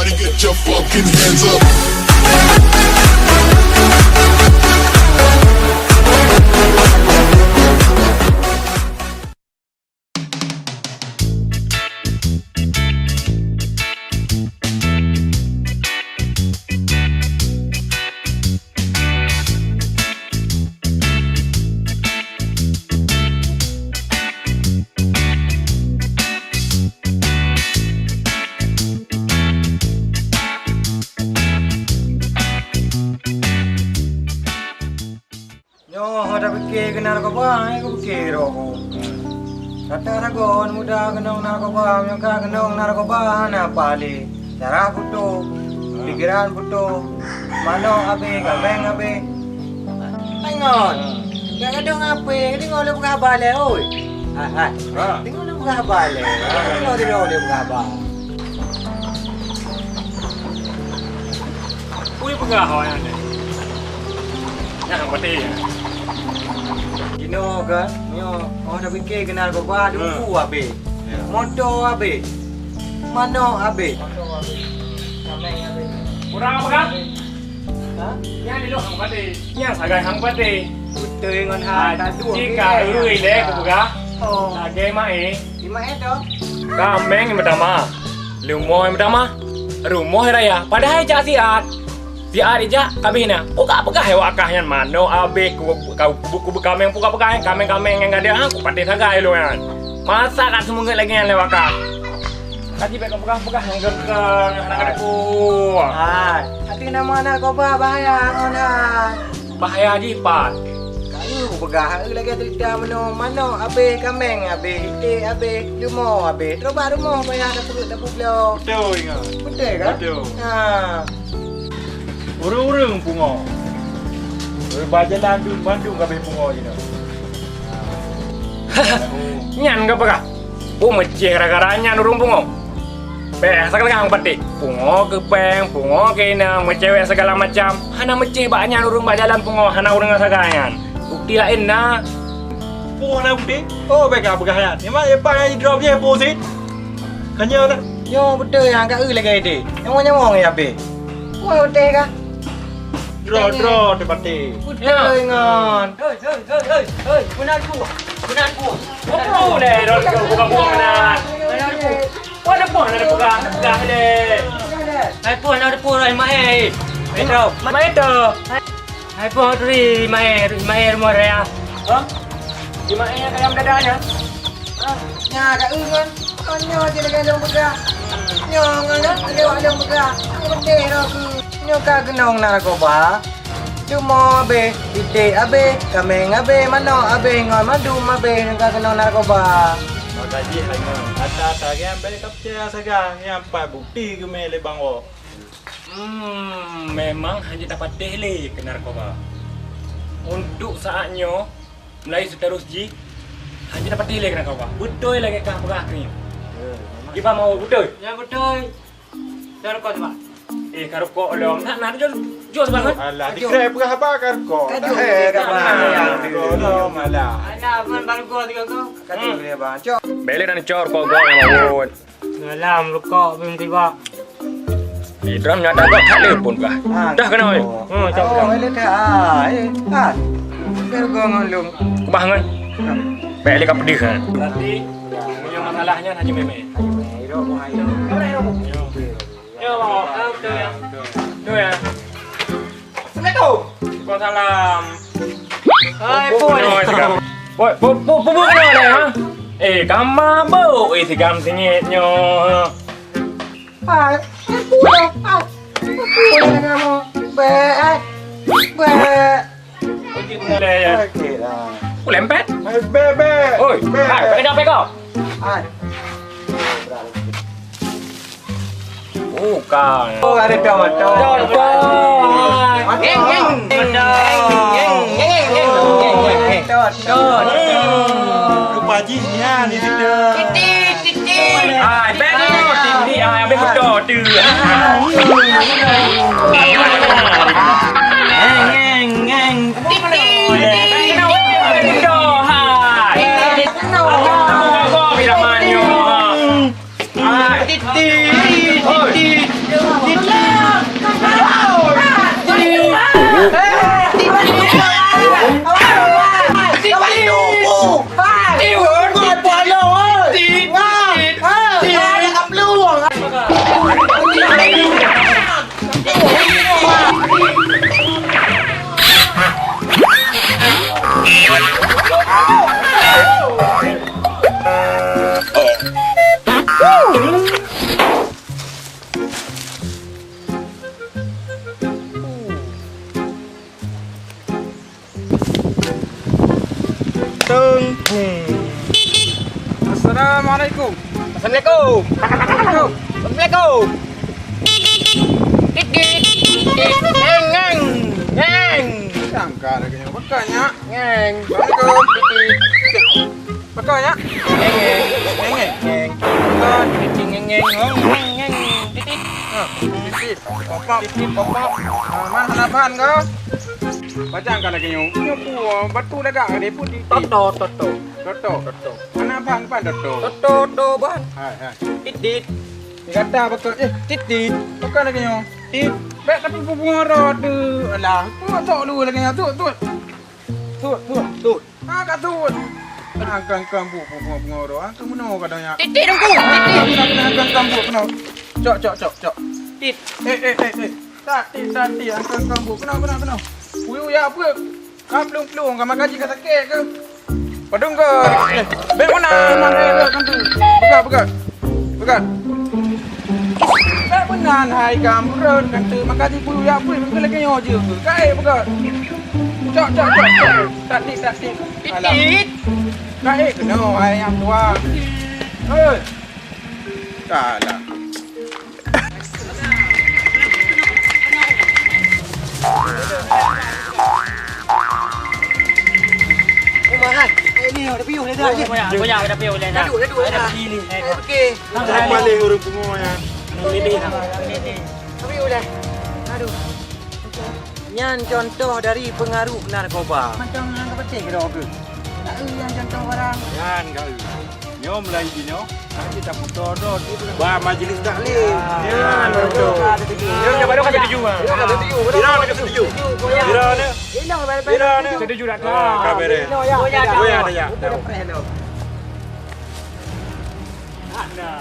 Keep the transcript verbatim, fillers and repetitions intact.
Get your fucking hands up. Nyoe hana pike keunan narkoba, hai kupike rokok. Kata ragon muda keunong narkoba, meunyoe ka keunong narkoba hana paléh. Darah putôh, pikiran putôh, manok abéh, kaméng abéh. Hai ngon, ka gadôh ngapé, deungoe lé peugah haba lé, oi. Hai, hai. Ha. Deungoe lé peugah haba lé. Deungoe, deungoe lé peugah haba. Ui peugah awak nyan deh. Nyang pati ya. Inoe kan, nyoe, oh, dah fikir keunan kau bah, ada buku habis. Ya. Moto habis. Manok habis. Kurang apa kan? Ha? Nyang di luar hang pati. Nyang sagai hang pati. Beutôi ngon hang. Jika urui lé kupeugah. Oh. Lagèe maé. Di maé tu? Kaméng nyang pertama. Leumo nyang pertama. Rumoh raya. Padahai jak siat. Siat ijak, habéh na. Peugah-peugah ya wak kah nyan manok habéh, ku, ku, ku, ku kaméng peugah-peugah, kaméng-kaméng nyang gadang, ku patéh sagai lôn nyan. Masa ka seumeungeut lagèe nyan lé wak kah? Tadi bèk kau peugah-peugah nyang geukeu, nyang hana ka teupeue. Hai, hati nama narkoba bahaya ngon hai. Bahaya jih pat. Kayu peugah, eu lagèe cerita meunoe, manok habéh, kaméng habéh, iték habéh, leumo habéh. Terus bak rumoh payah dapur, dapur bloe. Beutôi ngon. Beutôi kan? Beutôi. Ha. Ureueng-ureueng pungo. Ureueng bak jalan dum bandum kabéh pungo jinoe. Nyan ka peugah. Peue meucéh gara-gara nyan ureueng pungo? Bèk sagai hang patéh. Pungo keu péng, pungo keu inong, meucewek segala macam. Hana meucéh bak nyan ureueng bak jalan pungo, hana ureueng sagai nyan. Bukti laén na. Peue hana bukti? Oh, bèk ka peugah nyan. Memang lepas nyan jidrop jih peue sit. Ka nyoe na. Nyoe beutôi nyang ka eu lagèe idéh. Nyawong-nyawong ya abéh. Wah, beutôi ka? Droe-droe teupatéh. Beutôi ngon. Hei, hei, hei, hei, hei, beuna ku. Beuna ku. Beuna ku. Hai, peue na deungoe, hai, Mahe. Hai, peue turi, Mahe, Mahe rumoh raya. Hah? Di Mahe ayam dada nyan? Hah? Nya, ka eu ngon. Ngon nyoe je lagèe lôn peugah. Nyoe ngon lôn, lagèe wak lôn peugah. Nyang peunténg droe keuh. Nyoe ka keunong narkoba. Leumo abéh, iték abéh, kaméng abéh, manok abéh, ngon mandum abéh nyoe ka keunong narkoba. Maka jih hai ngon, ata-ata nyan bèk ka peucaya sagai, nyan pat bukti geumé lé Bang Wok. Hmm, memang hana tapatéh lé keu narkoba. Untuk saat nyoe, mulai seuterus jih, hana tapatéh lé keu narkoba. Beutôi lagèe kah peugah keu nyoe. Kiban mau beutôi? Ya, beutôi. Dah rukok tu, Pak? Eh, ka rukok lom. Nak, nak, jom, jom sebelah, kan? Alah, dikira peugah haba ka rukok. Ka jom. Eh, ka mana? Rukok lom, alah. Alah, man baru gol tiga gol. Ka jom dia, Bang. Cok. Bèk lé dan cok rukok gol yang mau. Alah, rukok bim tiba. Di drum nyata gol tak lé pun peugah. Ah, dah kena, eh. Oh, cok. Oh, ini dah. Eh, ah. Biar gua ngelung. Kubah ngon. Bèk lé ka pedih, kan? Berarti, punya masalahnya hanya meme. Hanya meme. Hidup, hidup. Yo, Bang. Ah, betul ya. Betul ya. Assalamualaikum. Waalaikumsalam. Hai, Pun. Pun, Pun, Pun, Pun, Pun, Pun, ha? Eh, ka mabuk, eh, si Gam sengit nyoe. Hai, eh, Pun, hai. Eh, Pun, hai, kamu. Bek, eh. Bek. Boleh, ya. Okey lah. Oh, lempet? Eh, bek, bek. Oi, bek. Hai, pakai dah, pakai kau. Hai. Bukan. Oh, ada tomat. Tomat. Ngeng, ngeng. Tomat. Tomat. Rupa jih nyan di situ. Titik, titik. Ah, betul. Titik, ah, habis betul tu. Ngeng, ngeng, ngeng. Titik, titik. Betul, hai. Titik. Aku kagak bilang manyo. Titik, titik. Teung. Hmm. Assalamualaikum. Assalamualaikum. Assalamualaikum. Assalamualaikum. Tit, tit, tit, tit. Ngeng, ngeng, ngeng. Sangka lagèe nyoe. Bukan, nyak. Ngeng. Assalamualaikum. Tit, tit. Beutôi, nyak? Ngeng, ngeng. Ngeng, ngeng. Beutôi. Titit, ngeng, ngeng. Ngeng, ngeng, ngeng. Titit. Ha, titit. Popop. Titit, popop. Ha, man hana ban kah? Bacaan ka lagèe nyoe. Nyoe peue? Batu dagang ka dipeuet titit. Toto, toto. Toto. Toto. Hana ban, ban toto. Toto, toto, ban. Hai, hai. Titit. Di gata beutôi. Eh, titit. Bukan lagèe nyoe. Tit. Bèk ka tupeue peungoro tu. Alah, tuek, tuek dulu lagèe nyoe. Tuek, tuek. Tuek, tuek, tuek. Ha, ka tuet. Angkang-kang buet peungoro, angkang meunoe kadang nyak. Titit, Teungku, titit. Angkang-kang buet keunoe. Cok, cok, cok, cok. Tit. Eh, eh, eh, eh. Tak, tit, tak, tit. Angkang-kang buet keunoe, keunoe, keunoe. Uyuek ya peue? Ka plueng-plueng, ka makaji ka sakét keuh? Padum keuh. Eh, bèk meunan, meunan, eh, eh, kan tu. Peugah, peugah. Peugah. Bèk meunan hai gambrot kan tu, maka jipeue ya peue, mungkin lagèe nyoe jeuet. Kaék peugah. Cok, cok, cok, cok. Taktik, taktik. Alah. Titit. Kaék keunoe hai nyang tuha. Hei. Kalah. Uma hai. Eh, ni, ada piôh dah. Banyak, banyak, ada piôh dah. Duduk, duduk, dah. Okey. Paling ureueng pungo nyan. Ada piôh dah. Aduh. Nyan contoh dari pengaruh narkoba. Macam narkoba teh kira ke? Tak eu yang contoh barang. Nyan kau. Nyoe mulai jinoe, nanti tak putar dah. Ba majlis taklim. Nyan contoh. Nyoe baru ka setuju. Ira nak setuju. Ira ni. Ira ni. Setuju tak? Ah, ka beres. Goyang dah, ya. Ada.